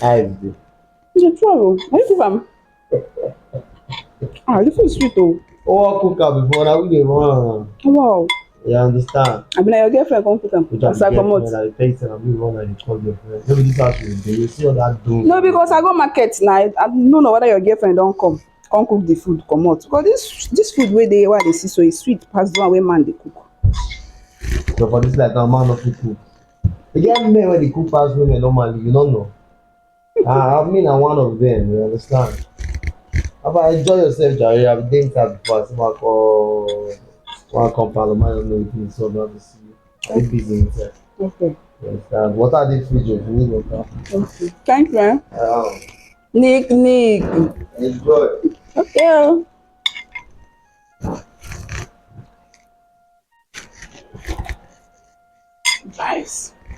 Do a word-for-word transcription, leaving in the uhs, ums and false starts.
How is it? It's a trouble. Are you cook am? Ah, the food sweet o. Oh, I cook am before. Now we dey run. Wow. You understand? I mean, your girlfriend come cook am. Which I As I be comot. When I tell you, say, I be one I dey call girlfriend. Maybe this house will be. You see all that doom. No, because I go market now. I, I no know whether your girlfriend don come, come cook the food comot. Because this this food wey dey wey I dey see so e sweet pass the one wey man dey cook. So for this life, now man no fit cook. E get men wey dey cook pass women normally. You don't know. Ah, I mean, I'm one of them. You understand? But enjoy yourself, Jerry. I've been that before. I see my call, one compound of mine. Don't know if you saw that. See, I'm busy inside. Okay. You understand? Water dey fridge. If you need water. Okay. Thank you. Eh? Um, Nick, Nick. Enjoy. Okay. Oh. Guys.